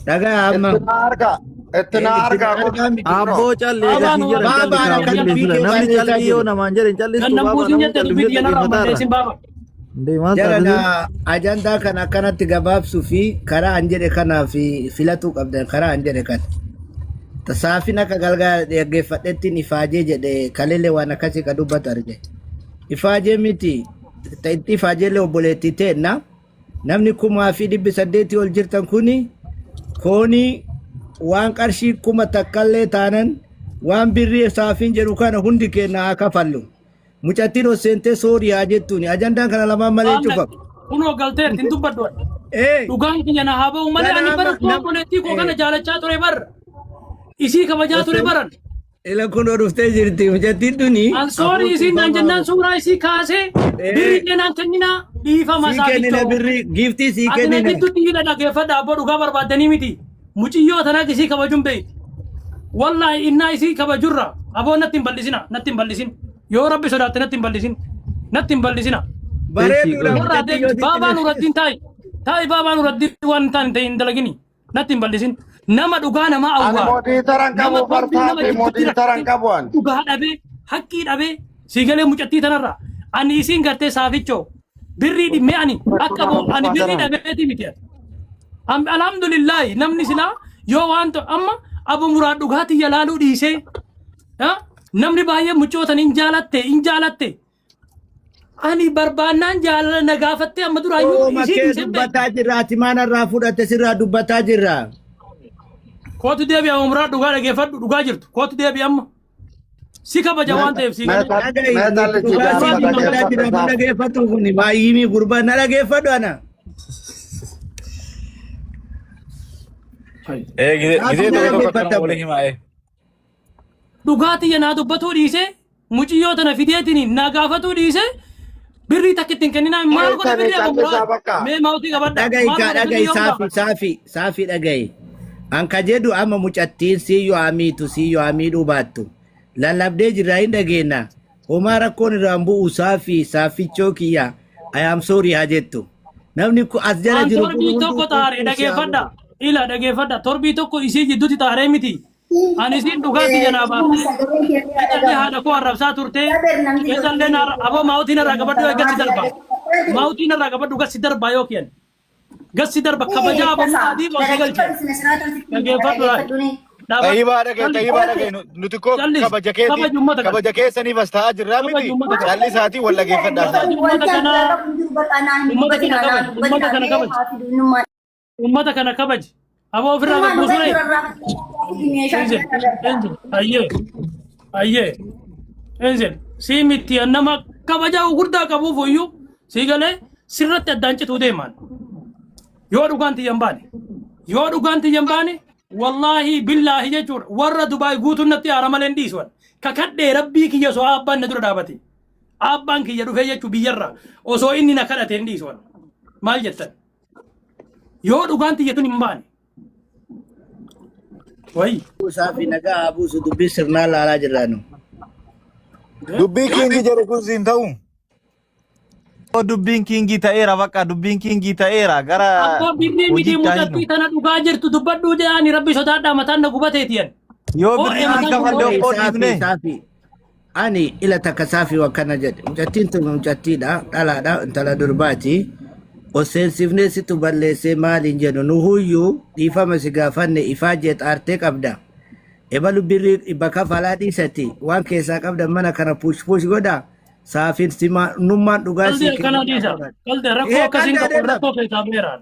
Dhagaa amma. Itti na argaa. Itti na Itti na argaa kun. argaa miti. Abboo callee Baabaa gasii nu jedhan warra calli Baabaan kaa akka hundillee dubbii sila kee namni balleessaa callii yoo jiru. namaan jedhan callistu Gannan baabaa buusin namni jette dubbii callifnee tiyya narraa hin dhaggeeffataarra. balleessin baaba. Ndee maal Jara taatee? na ajandaa kana akkanatti gabaabsuu fi karaa an jedhe kanaaf filatuu qabdan karaa an jedhe kana. Saafin akka galgaa dhaggeeffadhettiin ifaajee jedhe kalelee waan akkasii ka dubbatu arge. Ifaajee miti itti ifaajeellee obboleettii teenna. Namni 1800 ol jirtan kuni koonii waan qarshii 1000llee taanan waan birrii saafiin jedhu kana hundi keenya haa kafallu. Mucattiin ol seentee soorii haa jettuuni. Ajandaan kana lamaan malee hin Waan cufamu. kunoo galteerti hin dubbadhu ani. Ee Dhugaan kiyya na haa ba'u malee kana ani bara amma koo nam obboleettii koo kana ee jaalachaa ture bar. Isii kabajaa ture osoo baran. ila kunoo dhuftee jirti mucattiin tuni An soorii afuutti isiin naan baabaa jennaan suuraa isii kaasee birri ee illee naan kenninaa dhiifama sii kennina saafichoo. birri giiftii sii Ati na kennina. gidduutti hidha dhaggeeffadha abboo dhugaa barbaaddanii miti. Muciyyoo tanaa isii kabajuun beekti. Wallaahi innaa isii kabajurra aboo natti hin bal'isina natti hin bal'isin. Yoo rabbi sodaatte natti hin bal'isin natti hin bal'isina. Teessii Bareeduudha qoy. Warra mucattiin adeem yoo sitti baabaa nuraddiin taa'i. Taa'i baabaa nuraddiin waan hin taane hin dalagini. Natti hin bal'isin. Nama dhugaa namaa Ani awwaala. moodiitaran Nama qabu qalbii nama bartaati gidduutti moodiitaran rakkate qabu ani. dhugaa dhabee haqqii dhabee siigalee mucattii tanarra. Ani isiin gartee saafichoo birrii dhimmee ani akka boo ani birrii dhabeeti miti. Alhamdulillahi namni silaa yoo waan amma abu muraad dhugaatii yalaaluu dhiisee ha? Namni baay'een mucootan hin jaalatte hin jaalatte. Ani barbaannaan jaalala na gaafattee amma duraayyuu Ooma isii kee dhiisee beekta. dubbataa jirra ati maanarraa fudhatte sirraa dubbataa jirra. Kootu deebi amma muraa dhugaa dhageeffadhu dhugaa jirtu. Kootu deebi amma. Si kabaja waan ta'eef si galee. Dhaga'i Mee nuti dallichi dhugaa jaarsa sii dubbataa jirra dhageeffadhu nu saaf. dhageeffatu kuni baay'imii gurbaa na dhageeffadhu ana. Ee gizee Naaf gizee na tokko tokko akkanuma dhageeffatta walii himaa ee. Dhugaa tiyya naa dubbatuu dhiisee muciyyoo tana fideetiin naa gaafatuu dhiisee birrii takka ittiin kenninaa maal godha Dhageessanii birrii amma callisaa muraa bakka. mee maawutii qabadha Dhaga'i maal kaa godha dhaga'i birrii yoom saafi gaafadha. saafi saafi dhaga'i. An ka jedhu amma mucattiin sii yoo amiitu sii yoo amiidhuu baattu. Lallabdee jirra hin dhageenna. Homaa rakkoon irraan bu'u saafi saafichoo kiyya I am sorry haa jettu. Namni ku as jala An jiru kun torbii hunduu tokko xaaree qulqulluu si haa dhageeffadha. godhu. Ila dhageeffadha. Torbii tokko isii jidduutti xaaree miti. Ani isiin dhugaa kiyya naa baaftee Eegallee haadha koo arrabsaa turte. Eegallee aboo maawutiin irraa qabadhu gassi darba. Maawutiin irraa qabadhu gassi darba yoo kiyan. Gassi darba kabajaa aboo adii osoo galche. Dhageeffadhu laal. Dhaabadhu. Xayyibaa dhagee Callis. xayyibaa dhagee nuti koo Callis. kabaja keeti Kabaji uummata kana. kabaja keessaniif as taa'aa jirraa Kabaji miti uummata kana. callisaatii wal dhageeffadhaa. Kabaji uummata kanaa. Uummata kana kabaji. Uummata kana kabaji. Uummata kana kabaji. Aboo ofirraa gad buusuree. Enzel, Enzel, ayyee, ayyee. Enzel, sii miti nama kabajaa gurguddaa qabuuf iyyuu sii galee sirratti addaan cituu deemaan. Yoo dhugaan tiyya hin baane, yoo dhugaan tiyya hin baane, wallaahi billaahi jechuudha warra Dubaay guutuun natti aara malee hin dhiisu. Kakadhee rabbii kiyya osoo abbaan na dura dhaabate. Abbaan kiyya dhufee jechuu biyyarraa osoo inni na kadhate hin dhiisu. Maal jettan? Yoo dhugaan tiyya tun hin baane. Wayi. Buusaa fi nagaa haa buusu dubbii sirnaa laalaa jirra nu. Dubbii kiingii jedhu kun siin ta'u. Dubbiin kiingii ta'eera bakka dubbiin kiingii ta'eera gara Abboo birrii miti hojiitti haa hiinu. mucattii tana dhugaa jirtu dubbadhuu jedhaani rabbi sodaadhaa mataan na gubateetiyan. Yoo Oo birrii mataan siin kun kafalle oo'e. obboo Saafi dhiifne. saafi ani ila takka saafi akkana jedhe mucattiin tun mucattiidha dhalaadha intala durbaati ol seensifnee situ balleessee maaliin jedhu nu huyyuu dhiifama si gaafanne ifaajee xaartee qabda ebalu birrii dhibba kafalaa dhiisati waan keessaa qabda mana kana push push godha saafin simaa nummaan dhugaa Qaldi sii akkanaa kenninaa dhiisa. godhan. Qaldi rakkoo Ee akkasiin qaldi qabu adeemsa. rakkoo keessaa beeraan.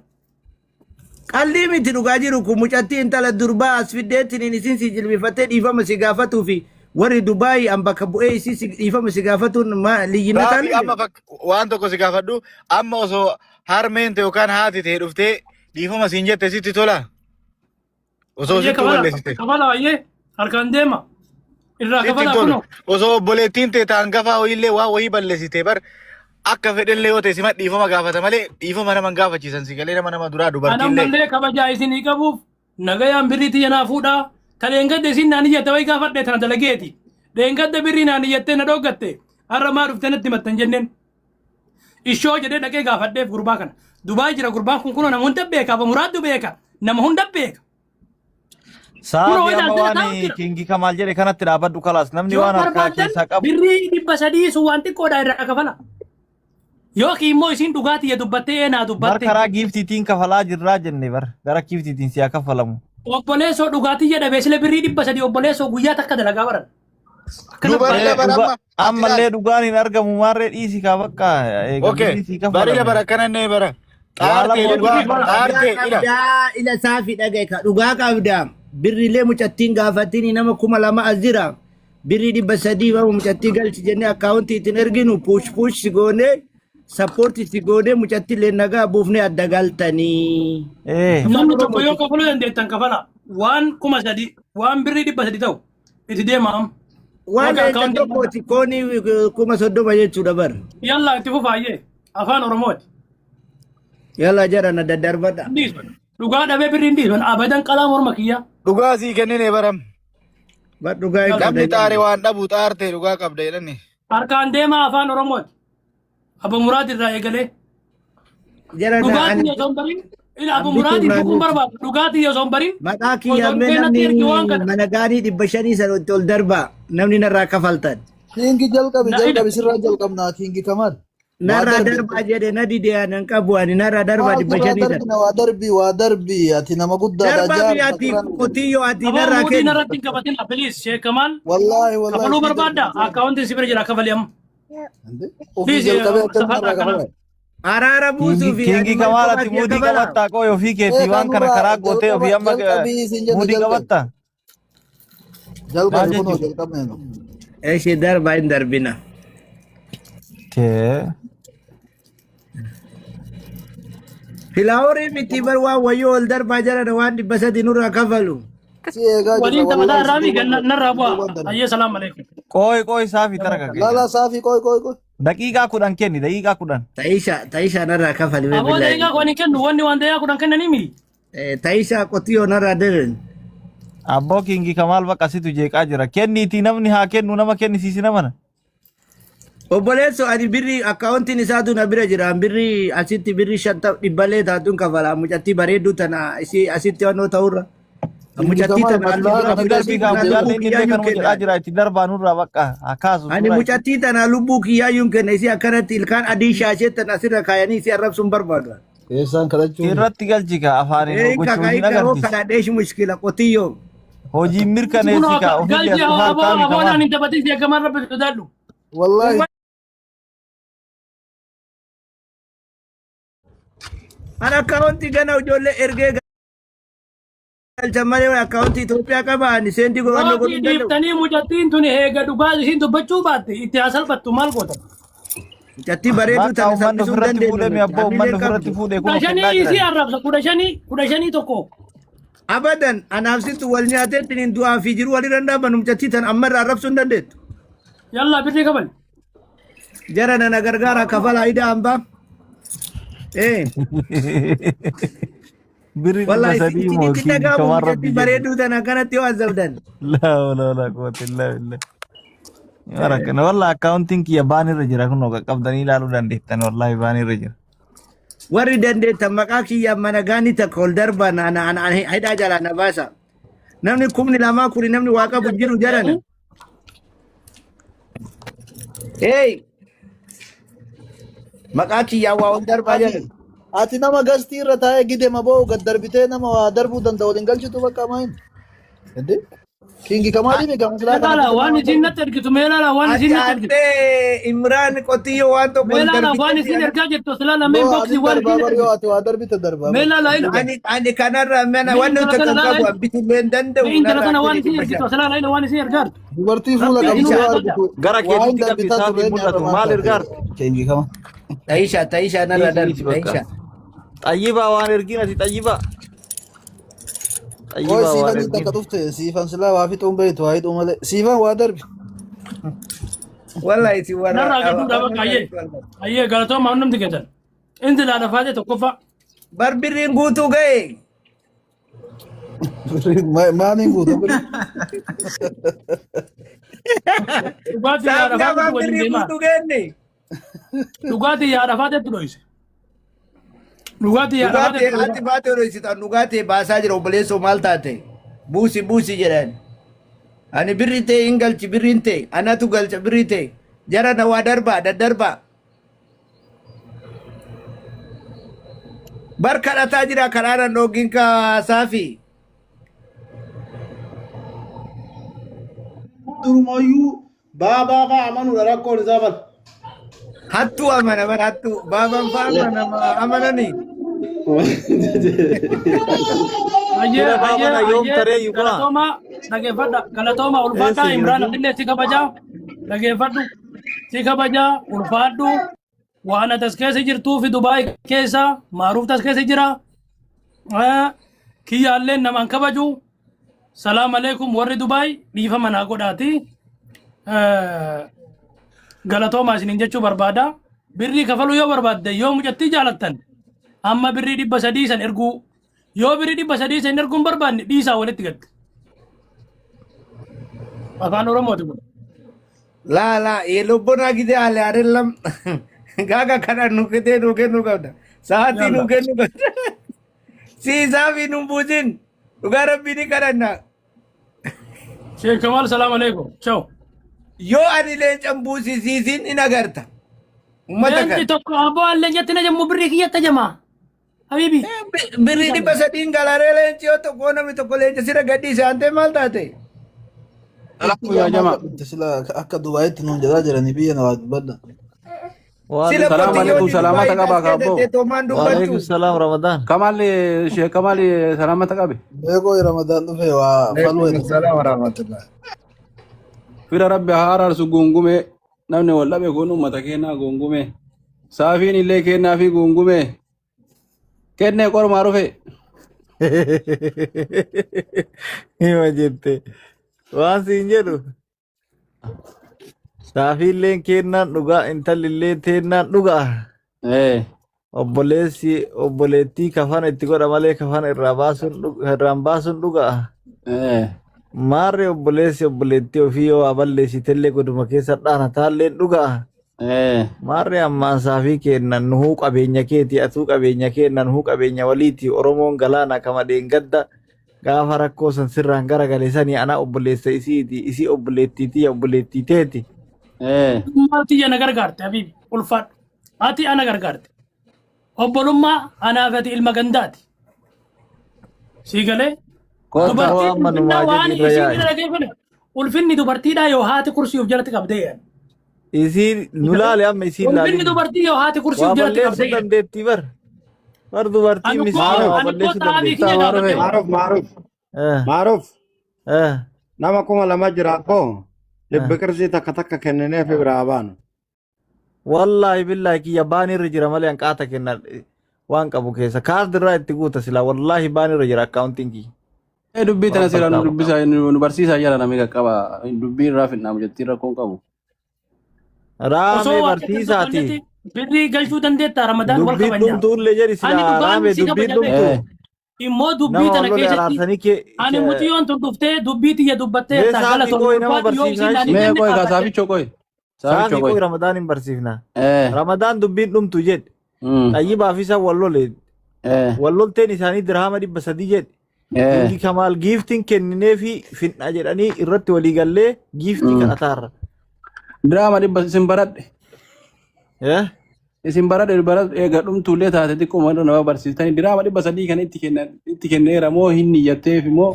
Qaldii miti dhugaa jiru kun mucattii intala durbaa as fiddeettiniin isin si jilbifattee dhiifama si gaafatuu fi warri Dubaayii an bakka bu'ee isii si dhiifama si gaafatuun ma liyyinna Raafi taane amma waan tokko si gaafadhu amma osoo harmeen ta'e yookaan haati ta'e dhuftee dhiifama siin jette sitti tola. Osoo Ayyee sittuu kafala balleessite. kafala ayyee harkaan deema. Irraa Sitti hin kafala tolu. kunoo. Osoo obboleettiin ta'e ta hangafaa wayiillee waan wayii balleessite bar akka fedhellee yoo ta'e sima dhiifama gaafata malee dhiifama nama hin gaafachiisan si galee nama nama duraa Anan dubartiillee. mallee kabajaa isinii qabuuf nagayaan birrii tiyya naa fuudhaa. Ta dheengadda isin naan iyyatte wayi gaafadhe tana dalageeti. Dheengadda birrii naan iyyattee na dhooggatte. Har'a maa dhuftee natti himattan jenneen. Ishoo jedhee dhaqee gaafadheef gurbaa kana. Dubaay jira gurbaan kun kunoo nama hunda beeka. Aba muraaddu beeka. Nama hunda beeka. Kunoo Saafi amma ilaaltee waan taa'u jira. Kingi Kamaal jedhe kanatti dhaabadhu kalaas namni Yoo waan harkaa barbaaddan keessaa qabu. birrii 300 sun waan xiqqoodha irraa kafala. Yookiin immoo isiin dhugaatii dubbattee eenaa Bar dubbatte. karaa giiftiitiin kafalaa jirraa jenne bar gara giiftiitiin siyaa kafalamu. Obboleessoo dhugaatii jedhamee sila birrii 300 obboleessoo guyyaa takka dalagaa baran. Akkana Nu bari baay'ee. labar amma. Ammallee dhugaan hin argamu maarree dhiisi kaa bakka eega Okay. birrii sii Bari labar kafalame. akkana inni bara. Waa Xaartee lama dhugaa Bara. xaartee Dhugaa ila. qabdaa ila saafi dhagaye ka dhugaa qabdaa birriilee mucattiin gaafatini nama 2000 as jira birrii 300 nama mucattii galchi jennee akkaawuntii ittiin erginu puush puush si goonee sappoorti si goonee mucattiillee nagaa buufnee adda galtanii. Ee. Afaan Namni tokko yoo Oromooti. kafaluu dandeettan kafala. Waan 3000 waan birrii 300 ta'u itti deema amma. Waan Yookiin leenca akkaawuntii tokkooti koonii 30,000 jechuudha bara. Yallaa itti fufaayyee afaan Oromooti. Yalla jara na daddarbadha. Hin dhiisan. Dhugaa dhabee birrii hin dhiisan. Abadan qalaa morma kiyyaa. Dhugaa sii kennine baram. Bar dhugaa hin Yalla. qabda Namni xaare jedhani. waan dhabu xaartee dhugaa qabda jedhani. Harkaan deemaa afaan Oromooti. Abba Muraad irraa eegalee. Jara na Dhugaatii ani osoo hin barin. Ila Abba an Muraadiin bituuf tuquun naan barbaadu. Dhugaatii osoo hin barin. Maqaa Osoo kiyya hin mee dhufee natti namni ergi waan kana. mana gaarii 500 san itti ol darba namni narraa kafaltan. Kingi jalqabi Na ila. jalqabi sirraa jalqabnaa Kingi Kamaal. Waa Narraa darbi. darbaa jedhe na dide ani hin qabu ani narraa darbaa Maal dhibba sirraa shanii san. darbina waa darbi waa darbi ati nama guddaadha Darbaa jaarsa biyyaatti sirraa nu qotiyyoo ati Aboo narraa muudii kenni. narratti hin qabatin please Sheekh Kamaal. Wallaahi wallaahi Kafaluu sii barbaadda. darbina sirraa. Akkaawuntiin si bira jira kafali amma. Ofii Please jalqabee akkamitti safarraa narraa kana. kafala. Araara buusuu Kingi fi Kingi ani maal Kamaal kophaa ati kiyya muudii kafala. qabattaa qooyi ofii Ee keetii waan kana kanurraa karaa gootee jalqaba ofii amma jalqabii siin jenne muudii jalqabi. qabattaa. Maal Jalqabi kunoo jechuudha? jalqabneenu. Eshi darbaa hin darbina. Tee. Filaaworii miti bar waan wayyoo ol darbaa jara waan 300 nurraa kafalu. Si eegaa jirra Waliin taphataa wallaahi si irraa mi duuban narraa si bu'aa. duuban darbi. Ayyee salaam alaikum. Qooyi qooyi saafi tara Lala gaggeessa. saafii qoy qoy qoy. Daqiiqaa 10 kenni daqiiqaa 10. Ta'isha ta'isha narraa kafali mee Aboo billaahi. daqiiqaa kudha hin kennu wanni waan daqiiqaa 10 kennanii mi? Ta'isha qotiyyoo narraa darban. Abboo Kingi Kamaal bakka situ jeeqaa jira. Kenniitii namni haa kennu nama kennisiisi nama. Obboleesso ani birrii akkaawuntiin isaatu na bira jira. Birrii asitti birrii shanta dhibbalee taatuun kafala. Mucattii bareedduu tana isii asitti wannoo ta'urra. Kingi Mucattii Kamaal tana maslahaa dura kana Itti darbii fudhadhee kaa tana mucaallee lubbuu inni illee kiyyaayyuu kanuma jedhaa kenna. jira itti darbaa nurraa bakka haa kaasu Ani suuraa itti. mucattii tana lubbuu kiyyaayyuu kenna. Isii akkanatti ilkaan adii shaashee tana asirra kaayanii isii arrabsuun barbaadu. Keessaan kadhachuun. Irratti galchi kaa afaaniin Ee gochuu kaka hin hiika hoo agarsiisu. kadhadheesh mushkila qotiyyoo. Hojiin Kunoo mirkaneessi kaa akka ofillee galchi as dhufaa aboo taami aboonaan Kamaal. hin taphatin Sheekh Kamaal rabbi sodaadhu. Wallaahi Ani akkaawuntii gana ijoollee ergee galchan malee akkaawuntii Itoophiyaa qaba ani seentii godhannoo godhuu Mootii hin danda'u. dhiiftanii mucattiin tuni eega dhugaa isiin dubbachuu baatte itti haa salphattu maal goota? Mucattii bareedduu Bakka tana uummanni salphisuu hin ofirratti dandeenyu fuudhee mi nuti. abboo uummanni Hamilee ofirratti qabdu. fuudhee Kudha kunoo shanii kennaa isii jiran. arrabsa 15 15 tokko. Abadan anaaf sittu wal nyaateetti hin du'aa fi jiru walirra hin dhaabbannu mucattii tana ammarraa arrabsuu hin dandeettu. Yallaa birrii kabali. Jara nana gargaara kafalaa hidhaa hambaa. Ee Birri dhibba wallahi sadii moo isinitti Kingi dhaga'amu Kamaal mucattii rabbi jedhe. bareedduu tana akkanatti yoo azabdan. Laa wala wala quwwata illaa billah. Barakana walla akkaawuntiin kiyya baanirra jira kunoo qaqqabdanii ilaaluu dandeettan wallaahi baanirra jira. Warri dandeettan maqaa kiyyaan mana gaanii takka ol darban ana ana ana hidhaa jalaa na baasa. Namni 2000 kuni namni waa qabu hin jiru jarana. Hey maqaa kiyyaan waa ol darbaa ati jaran. ati nama gastii irra taa'ee gide maboo gad darbitee nama waa darbuu danda'u waliin galchitu bakka maayin. Inde Kingi Kamaalii mi maslaa kana Meelaala fide waan nama isiin darbu. natti ergitu meelaala waan Ati isiin natti ergitu. addee Imraan qotiyyoo waan tokko ol Meelaala waan darbiteeti isiin ana. ergaa jirtu silaala meen Boo boksii anin waan darbaa isiin bar yoo ergitu. ati waa darbite darbaa bar. Meelaala ila. Ani ani kanarra mana Mee waan intala tokko tana hin laala qabu ila. an bitullee hin danda'u Mee intala narraa tana waan kenni isiin dhibba ergitu shan. silaala ila waan isiin ergaa jirtu. Dubartii fuula Rabbi qabdu isinuu yoo haa tolcha. argitu Gara waa hin keetitti qabi darbitaa isaaf turre hin inni har'a mul'atu maal maal taate ergaarti? Kingi Kamaal. Ta'isha ta'isha narra Dhiisi darbi dhiisi bakka. ta'isha. Xayyibaa waan ergiin ati xayyibaa. Qoy Xayyibaa waan siifanii ergiin. takka dhufte siifan silaa waa fixuun beektu waa hidhuu malee siifan waa darbi. Wallahi si warra Narraa gadduudha bakka ayyee. Ayyee galatooma hundumti keessan. Inti laala faatee tokkoffaa. Barbirriin guutuu ga'e. Maaliin guutuu biri? Dhugaatii yaada Saafii faateetu afaan waliin birrii deemaa. guutuu geenne. Dhugaatii yaada faateetu dhoyse. Dhugaatii yaada Dhugaatee faateetu ati baatee dhoysitan dhugaatee baasaa jira obboleessoo maal taate? Buusi buusi jedhan. Ani birri ta'e hin galchi birriin ta'e anatu galcha birri ta'e jara na waa darbaa daddarbaa. Bar kadhataa jira karaa nan dhoogin ka saafi. Durumayyuu baabaa fa'aa amanuudha rakkoon isaa bal. Hattuu amana bar hattuu baabaan fa'aa amanama amananii. Hayyee Sila hayyee baabana yoom hayyee taree yuqaa? galatooma dhageeffadha galatooma ulfaadhaa Eessa Imraan jirtu? atillee si kabajaa dhageeffadhu si kabajaa ulfaadhu waan ati as keessa jirtuu fi Dubaay keessa maaruuf tas keessa jira kiyyaallee namaan kabaju salaam alaikum warri Dubaay dhiifama naa godhaati galatoomaa isiniin jechuu barbaada birrii kafaluu yoo barbaadde yoo mucattii jaalattan amma birrii 300 san erguu yoo birrii 300 san erguu hin barbaanne dhiisaa walitti gatte afaan oromooti kun. Laa laa yelobbonaa gidee haale areellam gaaga kana nu kennee nu kennuu qabda. Sa'aatii nu Yalla. kennuu qabda. Si isaafi nu buusin dhugaa rabbii ni kadhanna. Sheekh Kamal salaam alaikum. Ciao. Yoo ani leencan buusisiisin in agarta. Uummata Leenci kana. tokko abboo alleenyatti na jammu birrii kiyyatti jamaa. Habibi. Birrii 300n galaree leenci yoo tokko namni tokko leenca sira gadhiise aantee maal taate? Salamu yaa jama. Sila akka Dubaayitti nuun jedhaa jiranii biyya na waa dubbadha. Sila Salamu qotiyyoon alaikum salamata Dubaayii qaba as kaabbo. keessatti toomaan Waalaikum dubbachuu. salaam Ramadan. Kamal Sheikh Kamal salamata qabe. Beekoo Ramadaan dhufe waa faluu Alaikum hedha. salaam warahmatullah. Fira rabbi haa araarsu gungume namni wal dhabe kun uummata keenyaa gungume. Saafiin illee kennaa fi gungume. Kennee qormaa dhufe. Hima jette. Waan siin jedhu. Saafiilleen kennaan dhugaa intallillee teennaan dhugaa. Eh. Obboleessi obboleettii kafana itti godha malee kafana irraa baasuun irraan baasuun dhugaa. Eh. Maarree obboleessi obboleettii ofii yoo waa balleessitellee goduma keessa dhaana taalleen dhugaa. Eh. Maarree ammaan saafii kennan nuhuu qabeenya keeti atuu qabeenya kennan nuhuu qabeenya waliiti Oromoon galaana kama dheengadda gaafa rakkoo san sirraan garagale sanii ana obboleessa isiiti isii obboleettii tiyya obboleettii teeti. Eh. Obbolummaa tiyya na gargaarte habibi ulfaadhu. Ati ana gargaarte. Obbolummaa anaaf ati ilma gandaati. Sii galee Kottaa. Aboo dubartiin amma ulfinnaa numaa waan jedhi irra isiin yaa'i. irra dhageeffame ulfinni dubartiidhaa yoo haati kursii of jalatti qabdee yaani. Isiin nu laale amma isiin Ulfinni laalin. dubartii yoo haati kursii Waa of jalatti balleessuu qabdee yaani. dandeettii bar. Bar dubartiin Ani koo miskiina waa ani koo balleessuu xaabii dandeetti. kiyya gaafadhe. Maaruf maaruf Eh, maaruf eh, nama 2000 jira koo eh. libbi qirsii takka takka kennineef biraa baanu. Wallaahi billaahi kiyya baan irra jira malee hanqaata kenna waan qabu keessa kaardi irraa itti guuta silaa wallaahi baan irra jira akkaawuntiin kiyya. Eh dubbii tana Waan seeraan nu fakkaatu. dubbisaa nu barsiisaa jala namni qaqqaba. Dubbii irraa finnaa jettii rakkoon qabu. Osoo Raamee waa takka hin barsiisaati. dubbannetti birrii galchuu dandeetta Ramadaan wal Dubbiin kabajnaa. dhumtuullee jedhi Ani silaa dhugaan raamee si dubbiin kabaja beeku. dhumtu. Eh. Immoo dubbii Nama tana wal lole keessatti araarsanii kee ani mucayyoon tun dhuftee dubbii tiyya dubbattee mee jirta saafii galatoon qoy nama ulfaadhu yoo isiin barsiifnaa naan hin Mee jenne qoy kaa dhaabbadhe. saafichoo qoy. Saafichoo Saafii qoy. qoy Ramadaan hin barsiifna. Eh. Ramadaan dubbiin dhumtu jedhe. Mm. Xayyibaaf isa wal lole. Eh. Wal lolteen isaanii dirhama 300 jedhe. Eh. Kingi Kamaal giiftiin kennineefi finna jedhanii irratti walii gallee giiftii Mm. kadhataarra. Diraama dhibba isin baradhe. Eh? Isin baradhe baradhe eega dhumtuullee taate xiqqoo irra nama barsiistanii diraama 300 kana itti kenna itti kenneera moo hin niyyatteef immoo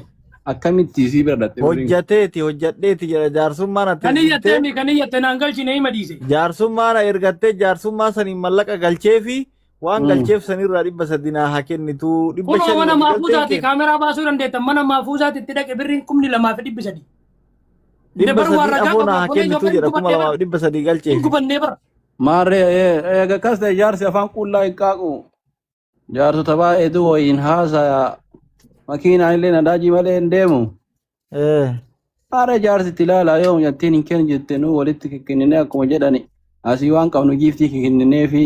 akkamitti isii bira dhatte birriin? Hojjateeti hojjadheeti jedha jaarsummaan ati Kan ergitee iyyattee kan iyyatte naan galchine hima dhiise. jaarsummaan ergattee jaarsummaa saniin mallaqa galcheefi waan Mm. galcheef sanirraa 300 naa haa kennitu dhibba Kunoo shanii mana walii galteen maafuuzaati kenna. kaameraa baasuu dandeettan mana maafuuzaati itti dhaqe birriin 2300. Inde Dhibba bar waan sadii ragaa afoo qabu naa haa obbolee kennitu yookaan jedha kuma gubannee lamaaf bara. dhibba sadii Hin galcheefi. gubannee bara. Maarree eega akkas ta'e jaarsi afaan qullaa hin qaaqu. Jaarsota baay'eetu wayiin haasaya. Makiinaan illee nadaajii malee hin deemu. Eh. Maarree jaarsi itti ilaalaa yoo jettiin hin kennu jette nuu walitti kenninee akkuma jedhani asii waan qabnu giiftii kenninee fi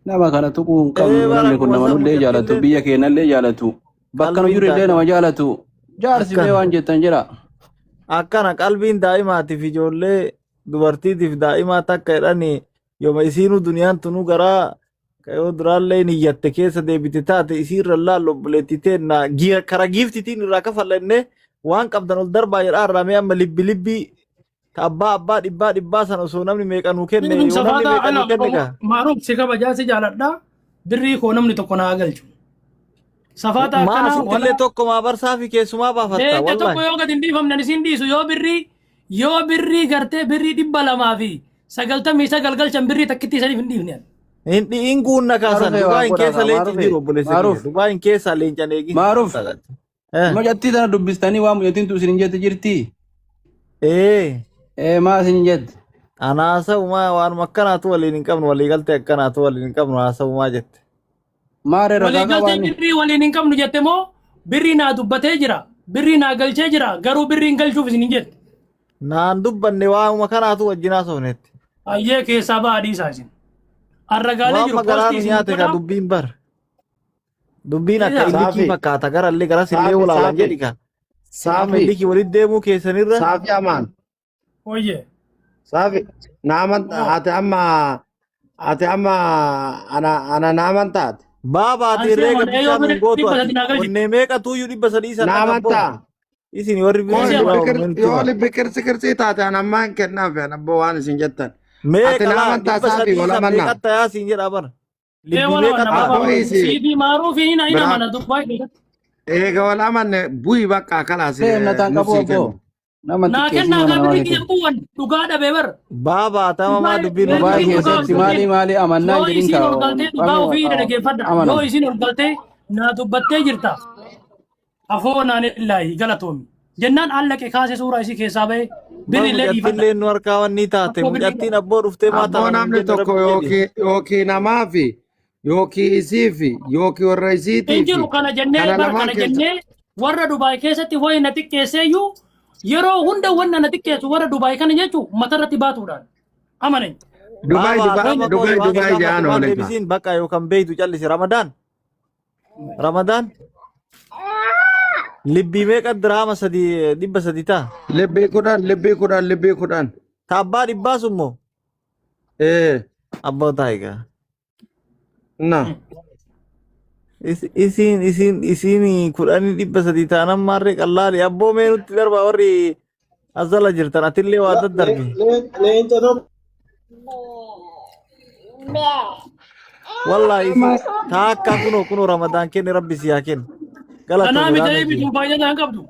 nama kana tuquu hin Ee qabnu bara namni kun akkuma nama san nullee jaalatu mucattiilleen biyya keenyallee jaalatu bakka nu qalbiin jiru illee daa'ima nama jaalatu jaarsi mee akkana waan jettan jira. akkana qalbiin daa'imaatiif ijoollee dubartiitiif daa'imaa takka jedhani yooma isiinuu duniyaan tunuu garaa yoo duraallee hin iyyatte keessa deebite taate isiirra laallu obboleettii teenna kara giiftitiin irraa kafallanne Waan qabdan ol darbaa jedhaa irraa mee amma libbi libbii ta abbaa abbaa dhibbaa dhibbaa san osoo namni meeqa nuu kenne Inni yoo namni safaata meeqa ana nuu kenne kaa. Maaruuf si kabajaa si jaaladha. Birrii koo namni tokko naa galchu. Safaata Maa akkanaa asitti illee wala tokko maa barsaa fi keessumaa baafatta leenca tokko wallahi. yoo gad hin dhiifamne ani siin dhiisu yoo birrii yoo birrii gartee birrii 299 galchan birrii takkittii saniif hin dhiifne ani. Hin dhi'in guunna kaasan Maarufee Dubaa waan hin godhaa keessa kaa leenci hin maarufee jiru obboleessa kiyya. maaruf Dubaa hin keessa leencan eegin. maaruf Eh. mucattii tana dubbistanii waan mucattiin tu isin hin jette jirtii? Ee. Ee maa isin hin jette? Ana haasa'umaa waanuma akkanaatu waliin hin qabnu walii galtee akkanaatu waliin hin qabnu haasa'umaa jette. Maaree ragaa Walii galtee qabaanni? birrii waliin hin qabnu jette moo birrii naa dubbatee jira birrii naa galchee jira garuu birrii hin galchuuf isin hin jette. Naan dubbanne waanuma kanaatu wajjin haasofnetti. Ayyee keessaa ba'a dhiisaa isin. Arragaalee Waan jiru magaraa poostii nu isin nyaate ka godhaa. dubbiin bar. Dubbiin akka Dhiisaa. illikii Saafi. fakkaata garallee garas illee Saafi walaalan saafi. jedhi ka. Amma Saafi. illikii walitti deemuu keessanirra Saafi amaan. Oyyee. Saafi. Naaman Oo. ati amma ati amma ana ana naaman taate. baabaa ati Ansi herreega amana yoo bichaa nuun birrii gootu dhibba ati sadi naa galchite. onnee meeqatuuyyuu 300 san dhaqa Naaman abboo. taa. Isin warri Koo birrii Ansi duraa amana. libbi oromoon yoo tima. libbi qirsi qirsi taate ana ammaa hin kennaaf ana abboo waan isin jettan. Ati Meeqa laa naaman taa dhibba saafi sadii wal san amannaa. meeqatta yaa siin jedha bara. Ee Libbi wala meeqa wanna ta'a? baabaa Abboo isi siifi maaruufi hin biraa amana dubbaa keessatti. eega wal amanne bu'i bakka kalaas Deemna taan qabu nusii abboo. kennu. Nama Naa xiqqeessii kennaa mana kaa namaa birrii keessatti. kiyya quwwan dhugaa dhabee bar. Baabaa tamamaa Dhugaa dubbiin nu Dubaay birrii baay'ee dhugaa keessatti osoo maali ta'e maali amannaa yoo hin jedhin isiin kaa ol galtee dhugaa ofii dhaggeeffadha. Yoo amanama. isiin ol galtee naa dubbattee jirta. Afoo naan illaahi galatoomi. Jennaan allaqe kaasee suuraa isii keessaa ba'ee Bar birri illee dhiifadha. mucattillee nu harkaa wanni taate Rakkoo birrii mucattiin qaba. abboo dhuftee maa Abboo tana nuun namni jenne tokko rabbi jedhi. yookiin yookiin namaa fi yookiin isii fi yookiin warra Hin isiitii fi jiru kana jennee kana bar lamaan kana keessa. jennee warra Dubaay keessatti wayi na xiqqeesseeyyuu yeroo hunda wanna na xiqqeessu warra Dubaay kana jechuun matarratti baatuudhaan amanan. Dubaay Baabaa Dubaay atama Dubaay qoy waan Dubaay gaafadhu jedhaan waan oole kaa. deebisiin bakka yookaan beeytu callisi Ramadaan. Ramadaan libbii meeqa dirhama sadii 300 ta'a. Libbii 10 libbii 10 libbii 10. Ta abbaa dhibbaa sun moo Ee abbaa taayigaa. na. Isiin isiin isiin kudhanii 300 ta'an ammaarree qallaali abboo mee nutti darbaa warri azala jirtan atillee waa daddarbi. Leenca tokko Wallahi isin taakka kunoo kunoo Ramadaan kenne rabbi si haa kennu. Kanaa Galatoomi miti raamee eebitu kiyya. baay'ataa hin qabdu.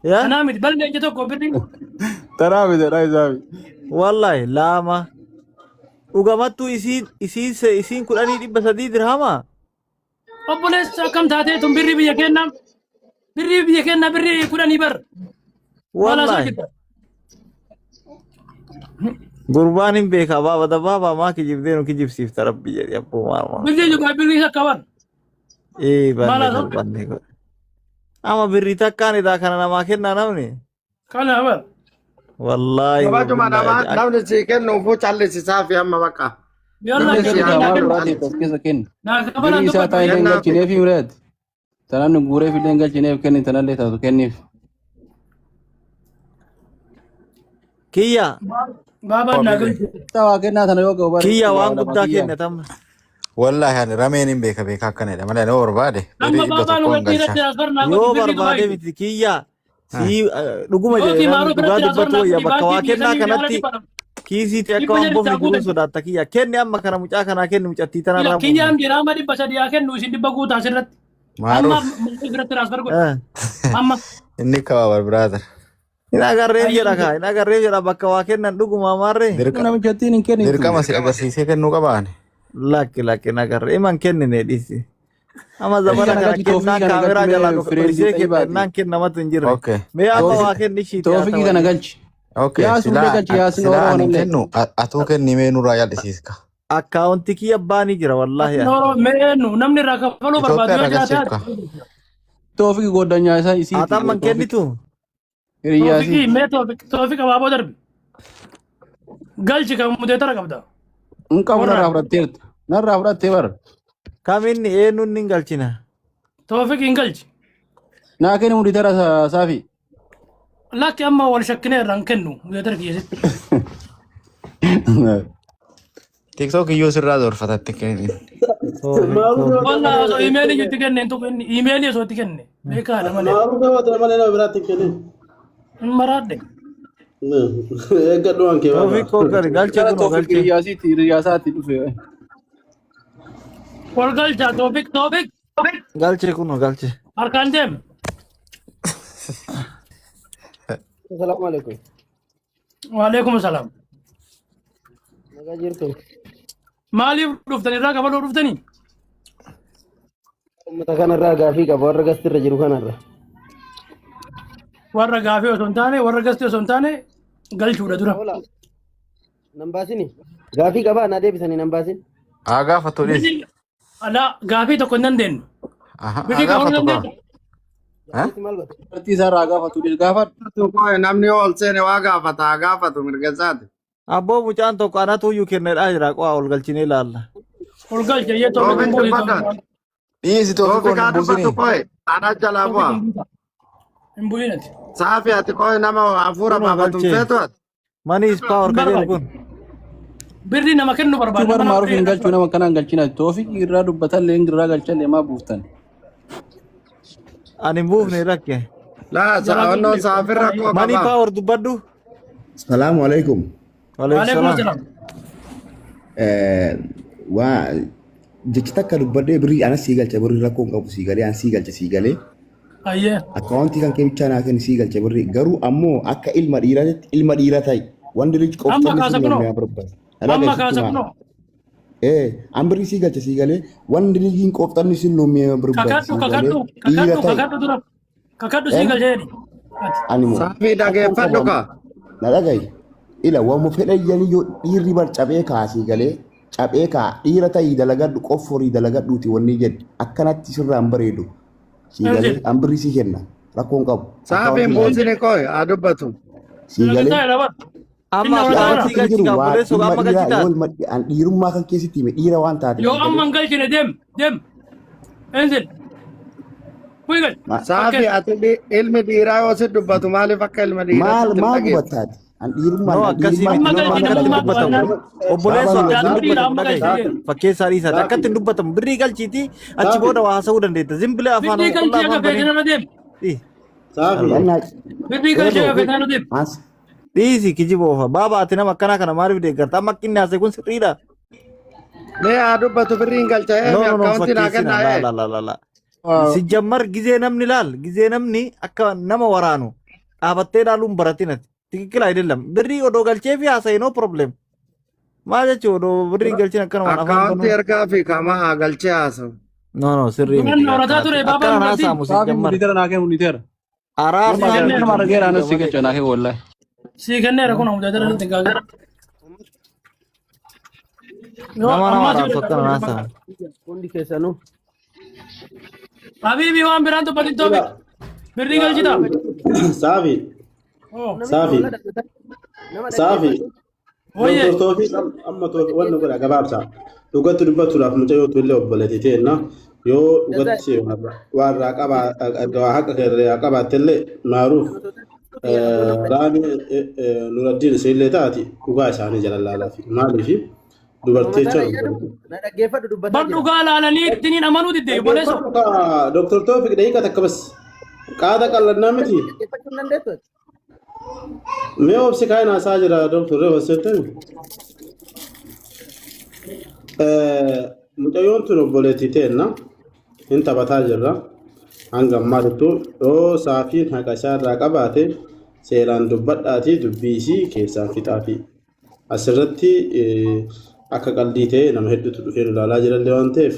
Yaa Kanaa miti bal leenca tokko birrii Taraa miti dha isaafi. wallahi laama dhugamattuu isiin isiin isiin kudhanii 300 dirhama. Obboleessa akkam taatee tun birrii biyya kennaa birrii biyya kennaa birrii kudhanii bar. Maal haasoo Wallahi jirta? gurbaan hin beekaa baaba da baaba maa kijibdee nu kijibsiifta rabbi jedhi abboo maal maal. Birrii dhugaa birrii akka bar. Ee Maal banne haasoo kal banne godhe. Amma birrii takkaan edaa kana namaa kennaa namni. Kana bar. Wallaahi Kabajuma wabillaahi namaa namni sii kennu ufuu callisisaa fi amma bakka. Yalla Namni sii kenna haa naa kennu kennu. Waan biraatiif as keessa kennu. Naa kafalaan Birrii isaa dubbadhu. taa'ee illee hin Kennaafi. galchineef muraati. Tanaan guureef illee hin galchineef kenni tanallee taatu kenniif. Kiyya Baabaan naa galche. Waa kennaa tana yoo ga'u bari kiyya waa waan lama guddaa kiyyaan. kenne tamma. Wallahi ani rameen hin beeka beeka akkanadha malee ani yoo barbaade Amma birrii dhibba baabaan tokkoon hubatii irratti galcha. asfar naa godhi Yoo birrii barbaade Dubaayi. miti kiyya sii dhuguma jedhe Yookiin namni maaruu dhugaa biratti asfar dubbatu naa wayya godhi bakka waa baankii biyya kennaa sanii riyaala kanatti dhibba lama. kiisiitti akka Dhibba waan sadi bofni taa jiruun guutan. sodaatta kiyya kenni amma kana mucaa kanaa kenni mucattii Ila tanarraa buufna. kiyyaan diraama 300 haa kennu isin dhibba guutaa asirratti. Amma Maaruuf maaruu biratti asfar godhi. Eh. Amma inni qaba brother. Hin agarreef jedha ayyee kaa hin agarreef jedha bakka waa kennan dhuguma amaarree. Namichattiin hin kennitu. Dirqama si agarsiisee kennuu qabaani. Lakki lakki hin agarre himan kennine dhiisi. Amma Toofii zamana kana kana galchi toofii kennaan kana kaameraa galchi jalaa mee fireendii dhoksee xayyibaa kennaan kennamatu hin jirre. Okay. Mee amma Toofii waa kenni ishiiti haa toofii ta'u kana ayyee. galchi. Okay. Yaasuullee Silaa galchi yaasin silaa Oromoo ani hin kanallee. kennu atuu kenni mee nurraa yaal'isiiska. Akkaawunti kiyya baanii jira wallaahi ani. Nooroo mee namni irraa kafaluu barbaadu Itoophiyaa yoo irraa jiraate galchiif ka. Toofii goddanyaa isaa isiiti Hatamman toofii kennitu. hiriyyaa Toofikii isiiti. mee toofik abaaboo darbi. Galchi kan muteetara qabda. Hin qabu Warra narraa fudhatteerta. Narraa fudhattee bara. Kaminni eenyuun hin galchina. Toofik hin galchi. Naa kenni muditara saafi. Lakki amma wal shakkinee irraa hin kennu muteetara kiyyasitti. TikTok iyyuu sirraa doorfatatti kennin. Toofiq Maaruu toofiq. Wallah osoo imeelii itti kenne hin tuqu inni imeelii osoo itti kenne beekaadha malee. Maaruu gabaata malee nama biraatti hin kennin. Hin maraadhe. Eeggadhu waan kee Toofiq baaba. koo gali galche Gara kunoo Toofiq galche. Riyyaasiitti Riyyaasaatti dhufe. Wal galchaa Toofiq Toofiq Galche kunoo galche. harkaan deem. Assalamu alaikum. Waalaikum salaam. Nagaa jirtu. Maaliif dhuftan irraa kabaluu dhuftanii? Uummata kanarraa gaafii qaba warra gastirra jiru kanarra. Warra gaafii osoo hin taane warra gastii osoo hin taane galchuudha dura. Hola. Nan baasini. Gaafii qabaa naa deebisanii nan baasin. Haa gaafatu dhiisi. Birrii alaa gaafii tokko hin dandeenyu. Haa Birrii kabaluu gaafatu qaba. dandeenya. Gaafii maal godha? Dubartii isaa irraa gaafatu dhiisi gaafadhu. Namni yoo ol seene waa gaafata haa gaafatu mirga isaati. Abboo mucaan tokko anatu iyyuu kennedhaa jira qo'aa ol galchinee ilaalla. Ol galcha iyyee Toofiq hin Toofiq buusi dubbadhu. Toofiq. Dhiisi Toofiq Toofiq hin haa buusini. dubbatu qoye. Ana jalaa Toofiq bu'a. hin buusa. Hin bu'in ati. Saafi ati qoye nama hafuura Kunoo baafatu hin galchee. feetu ati. Money is power Hin ka jedhu barbaadu. kun. Birrii nama kennu barbaada. Bar Nama maaruuf birrii hin galchuu kennu nama akkanaan galchina. Toofiq irraa dubbatallee irraa galchallee maa buuftan. Ani hin buufne rakke. Laa Jalaa onnoon buufne. saafin rakkoo Money qaba. power dubbadhu. Salaamu alaikum. Waalaikum Waalaikum salaam. salaam. Waa jecha takka dubbadhee birrii anas sii galcha birrii rakkoo hin qabu sii galee an sii galcha sii galee Ayyee. akkaawuntii kan kee bichaa naa kenni sii galcha birrii garuu ammoo akka ilma dhiiraatti ilma dhiira ta'i wanti richi Amma qoftanni kaasa sun kunoo. mormee barbaada. Amma kaasa kunoo. Ee an birrii sii galcha sii galee wanti richiin qoftanni sun mormee barbaada Kakadhu sii galee kakadhu dhiira kakadhu ta'i. kakadhu dura. Kakadhu sii Eh galchee jedhi. Ati. ani moo Saafii rakkoon qabu dhageeffadhu amma kaa. na dhagayi. Ila wamu fedha iyyanii yoo dhiirri bar cabee kaasii galee cabee kaa dhiira ta'ii dalagadhu qofforii dalagadhuuti wanni jedhu akkanatti sirraan bareedu sii galee Enzil. an birrii sii kenna rakkoon qabu Saafii hin akkaawuntii naa buusini qoye haa dubbatu. sii galee Dalagaa ta'e labar. Amma Inni si akkaawuntii warra akkanatti hin galchi jiru gaa waa obboleessoo ilma amma dhiiraa galchi yoo taate. ilma an dhiirummaa kan keessatti hime dhiira waan taateef Yoo sii amma galee hin galchine deem deem. Enzil. Bu'i gal. Saafi Fakkeessa. ati ilmi dhiiraa yoo si dubbatu maaliif akka ilma maal dhiiraatti hin maal dhageessu? gubattaati an dhiirummaan No an akkasii dhiirummaan miti Amma no galchine akkatti hin amma dubbatamu. qo'annaan. Obboleessoo baabaa akkatti hin Jaalala dhiira dubbatamu amma dhagahi. galchine deem. Fakkeessaa dhiisaati Saafi. akkatti hin dubbatamu birrii galchiiti achi Saafi. booda waa haasa'uu dandeetta. Zimbilee afaan Birrii qullaa galchee afaan aga banee. feetan irra deem. Ih, Saafi. Allah. Wannaa Birrii galchee qeerroo aga feetan irra deem. as Dhiisi kijiba oofa. Baaba ati nama akkanaa kana maaliif deeggarta? Amma akka inni haasa'e kun sirriidha. Mee haa dubbatu birriin galcha No eemi no no akkaawuntii naa fakkeessina. kennaa La ee. la la la la. Sijammar gizee namni laal gizee namni akka nama waraanu dhaabattee ilaaluun baratin ati. Tikikkila አይደለም. Birrii odoo galchee fi haasa'e no problem. Maal jechuun odoo birrii hin galchin akkanumaan afaan Akkaawuntii banuun. ergaa fi kama haa galchee haasa'u. No no sirrii Duraan miti noorataa akkanatti. ture baabaan Akkanaan dubartiin. haasa'amu Saafii sijammar. muditeera naa kennu muditeera. Araarsaa Sii Nama kenneera. nama miti argeera anas muditeera si malee. galcha naa kennu wallahi. Sii kenneera kun muditeera irratti gaagaa. Yoo Nama nama ammaa si araarsu akkanaan haasa'amu. Hundi keessanuu. Habiibi waan biraan dubbatin Toofiq. Birrii galchita. Saafi. Oh. Saafi. Saafi. Wayye. Doktor Toofiq amma Toofiq wanni godha gabaabsa. Dhugatti dubbatuudhaaf mucayyoo illee obboleetti teenna. Yoo dhugatti waa irraa qabaa haqa irraa qabaatte illee maaruuf raani nuraddiin isinillee taati dhugaa isaanii jala laalaafi. Maaliif dubartii jechuun Bar dhugaa laalanii ittiniin amanuu didde obboleessoo. Doktor Toofiq daqiiqa takka bas qaada qallannaa miti. Mee obsi kaayina haasaa jira Doktor Reefa Seettami. Mucayyoon tun obboleettii teenna hin taphataa jirra. Hanga ammaatittu yoo saafiin haqa isaa irraa qabaate seeraan dubbadhaatii dubbii isii keessaan fixaafi. Asirratti akka qaldii ta'e nama hedduutu dhufee nu ilaalaa jirallee waan ta'eef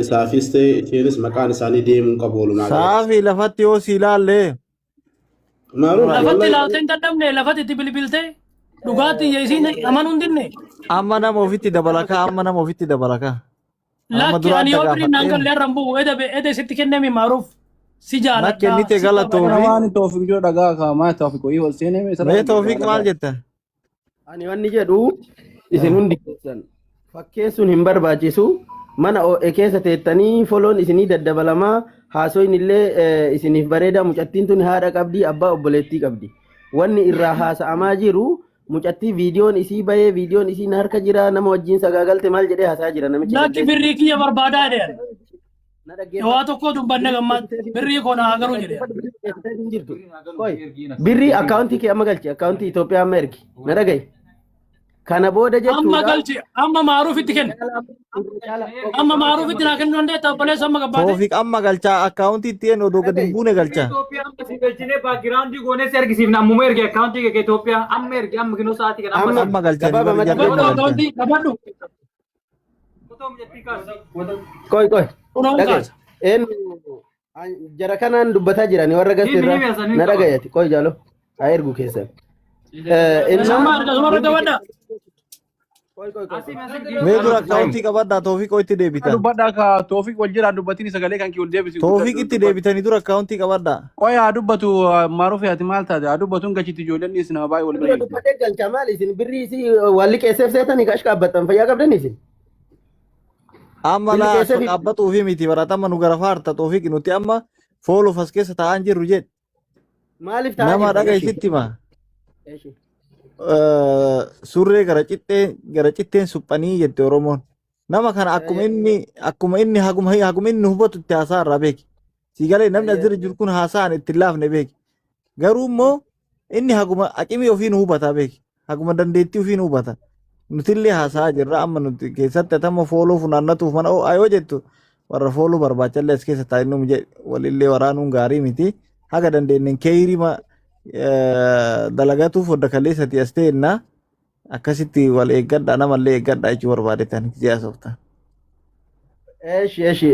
saafis ta'e isheenis maqaan isaanii deemuu qabu walumaa galatti. Saafii lafatti yoo si ilaalle. Maaruuf Lafatti wallahi ilaaltee hin dadhabne lafatti itti bilbiltee dhugaatti isiin amanuu hin dinne. Amma nama ofitti dabalakaa amma nama ofitti dabalakaa. Amma Lakki duraan ani yoo birriin naan dagaafadheen. galle har'a hin bu'u eda eda sitti kennemi maaruuf si Na jaaladha kennite si galatoomi. kabajaa. Waan Toofiq jiru dhagaa kaa Toofiq wayii ol seenee mee Mee Toofiq maal jetta? Ani wanni jedhu isin hundi keessan fakkeessuun hin barbaachisu. Mana OE keessa teettanii foloon isinii daddabalamaa haasoyin illee isiniif bareedaa mucattiin tun haadha qabdi abbaa obboleettii qabdi. Wanni irraa haasa'amaa jiru Mucattii viidiyoon isii bahee viidiyoon isii na harka jira nama wajjin sagaagalte maal jedhee haasaa jira namichi Lakki jaldeessi. birrii kiyya barbaadaa jedhe. Na dhaggeeffadhu. Waa tokko dubbanne gammaatti birrii koo naa garuu jedhe. Hin jirtu. Qoy, birrii akkaawuntii kee amma galchi akkaawuntii Itoophiyaa amma ergi na dhaga'i. Kana booda Amma jechuudha. galchi amma maaruufitti kenna. Amma maaruufitti naa kennuu dandeetta obboleessa amma gabbaate. Toofiq amma galchaa akkaawuntii itti een odoo gadi hin buune galchaa. Itoophiyaa amma si galchinee background goonee si argisiifna ammuma ergi akkaawuntii kee Itoophiyaa amma ergi amma kinoo sa'aatii kana amma Amma Amma galchanii bari gabaabamatti jarri Qabadhu amma galchan. akkaawuntii qabadhu. Otoo mijattii kaasi. Qoy qoy. Kunuun Dhaga'i. kaasa. Eenyu jara kanaan dubbataa jirani warra Himi gastirraa himi asanii na qaba. dhagayati qoy jaalo haa ergu keessan. Amma Innaa arga sumarra hundi qabadha. qoy qoy qoy Asii qoy. asii Mee dura akkaawuntii qabadhaa Toofiq itti deebitan. Dubbadhaa ka Toofiq wal jira dubbatiin sagalee kan kee ol deebisi Toofiq guddadhu itti dubbadhu. deebitanii dura akkaawuntii qabadhaa. Qoy haa dubbatu maaruuf ati maal taate haa dubbatuun gachitti ijoolleen dhiis nama baay'ee wal Dura bira jirti. dubbatee galcha maal isin birrii isii waan liqeesseef seetanii kash qaabbattan fayyaa qabdan isin. Amma Birri laa keesseef qaabbatuu fi miti baratama nu gara faarta Toofiq nuti amma fooluuf as keessa taa'an jirru jedhe. maaliif taa'aa Nama jirtan dhaga eshi? isitti hima. Eshi. Surree gara citteen suphanii jette Oromoon. Nama kana akkuma inni haguma inni hubatu itti haasaa irraa beeki. Si galee namni as jira jiru kun haasaan itti hin laafne beeki. Garuu immoo inni haguma aqimii ofii nu hubataa beeki. Haguma dandeettii ofii nu hubata. Nutillee haasaa jirra amma nuti keessatti atama fooloo funaannatuuf mana oo'aa yoo jettu warra fooloo barbaachallee as keessa taa'ee nu jedhe walillee waraanuun gaarii miti. Haga dandeenyeen keeyirima dalagatuuf hodda kaleessati as ta'enna akkasitti wal eeggadha namallee eeggadha jechuu barbaadetan gisee haasoftan. Eshi eshi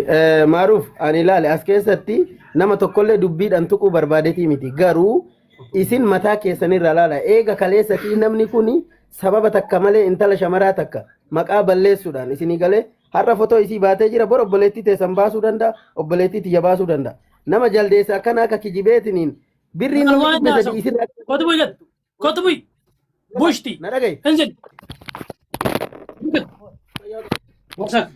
Maaruuf ani ilaale as keessatti nama tokkollee dubbiidhaan tuquu barbaadetii miti garuu isin mataa keessanirra laala eega kaleessatii namni kun sababa takka malee intala shamaraa takka maqaa balleessuudhaan isinii galee har'a fotoo isii baatee jira bor obboleettii teessan baasuu danda'a obboleettii tiyya baasuu danda'a nama jaldeessa akkana akka kijibeetiniin birriin Maal namni waan 300 haasa'u. isin Kootu bu'i gad. Kootu bu'i. Bushti. na dhaga'i. Inzil. Wasak.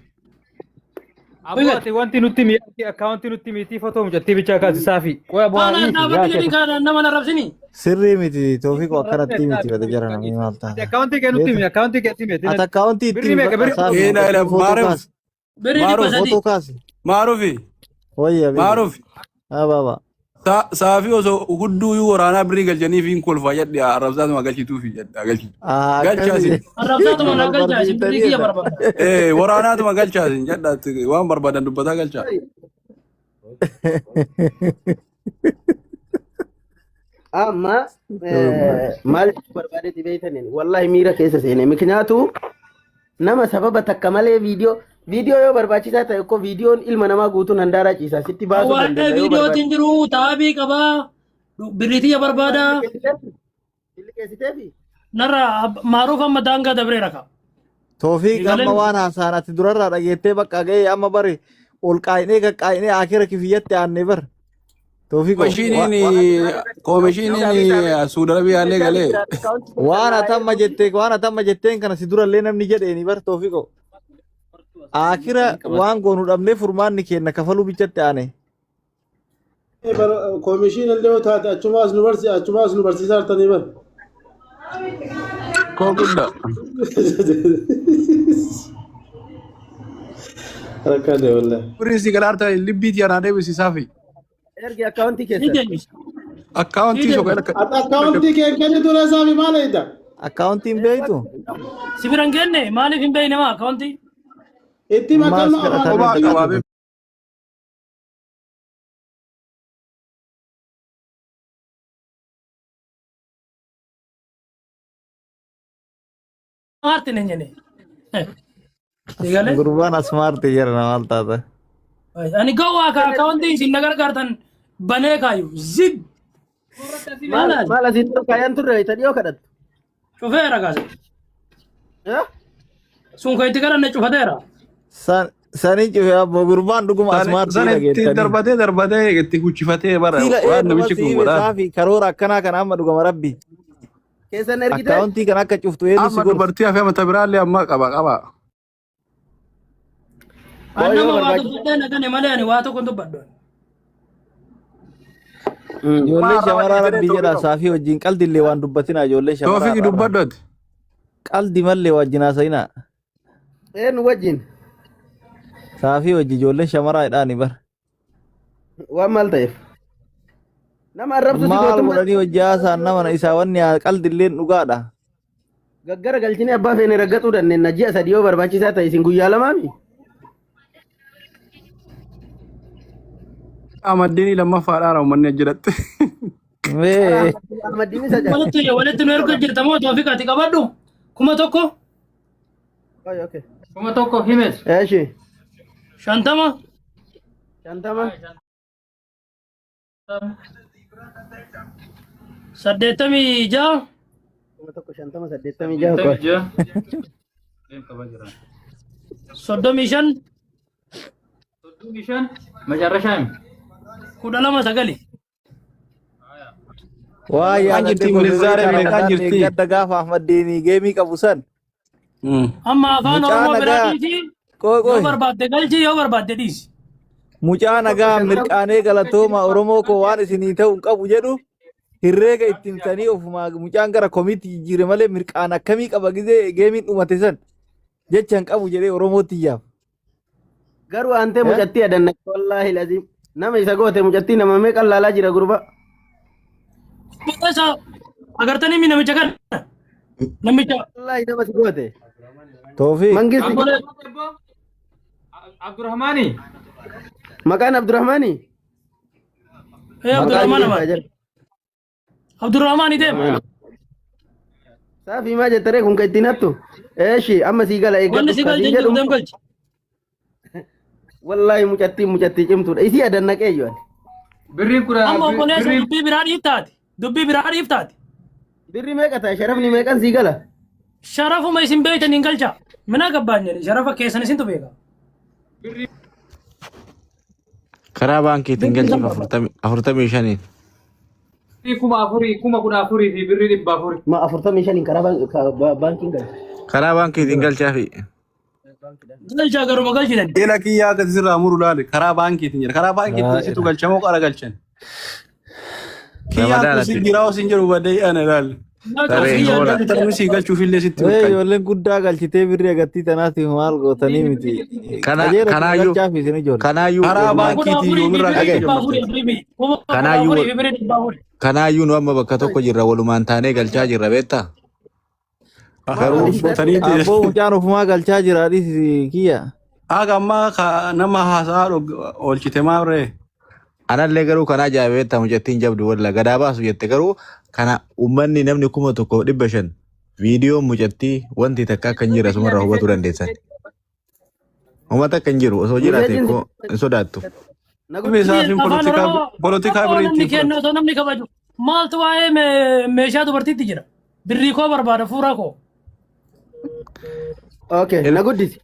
Abboo ati wanti nutti mi'aati akkaawuntii nutti miitii fotoo mucattii bichaa kaasi saafi. Qoy abboo haa Kaanaan hiiki yaa dhaabbatni keessa. kana nama na rabsini. Sirrii miti Toofiq akkanatti miti bada jara namni maal Ati taata. akkaawuntii kee nutti himi akkaawuntii kee himi. Ati akkaawuntii itti Birrii meeqa bakka birrii saafi Ee na ila footoo maaruuf kaasi. Birrii dhibba maaruuf sadii. Footoo kaasi. maaruufi Wayya beeku. maaruuf Haa baaba. Saafii osoo hudduuyyuu waraanaa birrii galchanii fi hin kolfaa jedhe arrabsaatuma galchituufi jedhe galchitu. Ah, Galchaasin. akkasi. Arrabsaatuma na Wal galchaa isin birrii kiyya barsiiftanii barbaada. Ee waraanaatuma galchaasin jedha waan barbaadan dubbataa galchaa. Amma maal jechuu barbaadeeti beeytaniin wallahi miira keessa seene mikinaatu nama sababa takka malee viidiyoo yoo barbaachisaa ta'e ko viidiyoon ilma namaa guutuun handaaraa ciisaa sitti baasuu Waa'ee dandeenya yoo viidiyootiin jiru taabii qabaa. Birrii tiyya barbaada. Liqeessiteefi Narra maaruuf amma daangaa dabreera ka. Toofiq amma waan haasaan ati durarraa dhageettee bakka ga'ee amma bari ol qaayinee qaqqaayinee akira kifiyyatti aannee bar. Toofiq Koomishiiniin Suudi Arabiyaallee galee. waan atamma jetteen kana si durallee namni jedheeni bar Toofiqo. Akira waan goonu dhabnee furmaanni kenna kafaluu bichatti aane. Koomishiin illee yoo taate achumaas nu barsiisaa jirtanii bar. Koo guddaa. Rakkate wallahi. Birrii si galaarta libbiitii anaa deebisi saafi. Ergi akkaawuntii Ni keessan. deebisa. Akkaawuntii soqa lakka. Ati akkaawuntii kee kennitu saafi maal eegda? Akkaawuntiin beektu? Si bira hin genne maaliif hin beekne maa akkaawuntii? Itti Maas makalma kadhatamee Kophaa afaan qabaabee. Maartin hin jenne. Eegalee. Gurbaan asmaarti jedha maal taata. Ani gowwaa ka akkaawuntii isin na gargaartan banee kaayu zib. Maal maal asiin dura kaayaan turre isa dhiyoo kadhattu. Cufeera kaase. Sun kan itti kadhanne cufateera. Sanii cufe abbo gurbaan dhuguma asmaartii San itti dhageettanii. darbatee darbatee itti huccifatee bara Sila waan eenyuma namichi kun siime godhaa. saafi karoora akkanaa kana amma dhugama rabbi. Keessan ergite. Akkaawuntii kan akka cuftu eenyu si Amma gorsa. dubartii hafee mata biraallee amma qaba qaba. An Yoo nama waa barbaachisu. dubbadhee na gane malee ani waa tokko hin dubbadhu. Ijoollee Maa arraba shamaraa dhiiftee rabbii jedhaa Toofiqoo. saafii wajjin qaldillee waan dubbatinaa ijoollee shamaraa Toofiqi irraa. dubbadhu ati. Qaldi mallee wajjin haasa'inaa. Eenyu wajjin? Saafii wajji ijoolleen shamaraa jedhaani bara. Waan maal ta'eef? Nama arrabsu si Maal gootummaa godhanii wajji haasa'an nama isaa wanni qaldilleen dhugaadha. gaggara galchinee abbaa feene raggaxuu dandeenya. Ji'a 3 yoo barbaachisaa ta'e isin guyyaa lamaami. Ahmaddiinii lammaffaadhaan uummanni ajjiratti. Mee Ahmaddiin isa jala. Walitti walitti nu erga jirta moo Toofiq ati qabadhu 1000 1000 himes. Eeshi. 50 50. 86 1000 50 86 qoy. 35 35 macarrashaa himi. 12 9. Waa Meeqaan yaadadde jirti kun Minzaareen sirrii meeqaan Ramadaan jirti? deeggadda gaafa Ahmaddiinii geemii qabu san. Amma afaan Mucaa Oromoo nagaa biraatiiti qoy yoo qoy. barbaadde galchi yoo barbaadde dhiisi. Mucaa nagaa mirqaanee galatooma Oromoo koo waan isinii ta'u hin qabu jedhu herreega itti himtanii ofumaa mucaan gara komiitti jijjiire malee mirqaan akkamii qaba gizee geemiin dhumate san jecha hin qabu jedhee Oromootti iyyaaf. Garuu aantee mucattii adanna wallaahi laziim. Nama isa goote mucattii nama meeqan laalaa jira gurba. Isa agartanii mi namicha kana? Namicha Wallaahi nama si goote. Toofiq. Mangisti. Abdurrahmaani. Maqaan Abdurrahmaani. Ee Abdurrahmaan ama. Abdurrahmaan deema. Saafii maa jettaree kun kan ittiin hattu. Eeshi amma sii gala Wanni eeggadhu si kasii galche jedhu. jiru deem galchi. Wallaahi mucattiin mucattii cimtuudha. Isii adannaqee iyyuu ani. Birrii kudha Amma obboleessa birrii dubbii biraa dhiiftaati. Dubbii biraa dhiiftaati. Birri meeqa ta'a? Sharafni meeqan sii gala? Sharafuma isin beektan hin galcha. Mina gabbaan jedhe sharafa keessan isintu beeka. Karaa baankiitiin galchiif 45n. Birrii 4000 14,400. Ma 45n karaa baankiin galcha. Karaa baankiitiin galchaafi. Galchaa garuma galchitan. Ila kiyyaa akkasii sirraa muru laali karaa baankiitiin jira. Karaa baankiitiin situ galchamoo qara galchan. Kiyyaan kun si Ramadaanatti. jiraa osin jedhu badee ana laali. Saree Kiyyaan hoola. galchu tarmii sii galchuuf illee sitti Wee mirqan. ijoolleen guddaa galchitee birrii agartii tanaatiif maal gootanii miti. Kana Qajeelatti kanaayyuu galchaaf isin ijoollee. kanaayyuu Karaa walumaan Kuma kudha baankiitiin afurii fi yoomirraa birrii galchuu dhibba afurii jammartan. habibi. Kuma kudha kanaayyuu afurii fi birrii 400. kanaayyuu nu amma bakka tokko jirra walumaan taanee galchaa jirra beektaa? Garuu Gootaniiti. Abboo mucaan ofumaa galchaa jira dhiisi kiyya. Haga ammaa nama haasaa oolchite maarree. Anallee garuu kana ajaa'iba beektaa mucattiin jabdu walla gadaa baasu jette garuu kana uummanni namni 1500 viidiyoon mucattii wanti takka akka hin jirre asumarraa hubachuu dandeessan. Uummata akka hin jiru osoo jiraate Message koo hin sodaattu. na Dhimmi isaatiin Afaan polotikaa Oromoo polotikaa osoo birrii namni ittiin kennu fudhatu. osoo namni kabaju maaltu waa'ee meeshaa dubartiitti jira. Birrii koo barbaada fuura koo. Okay, na guddisi.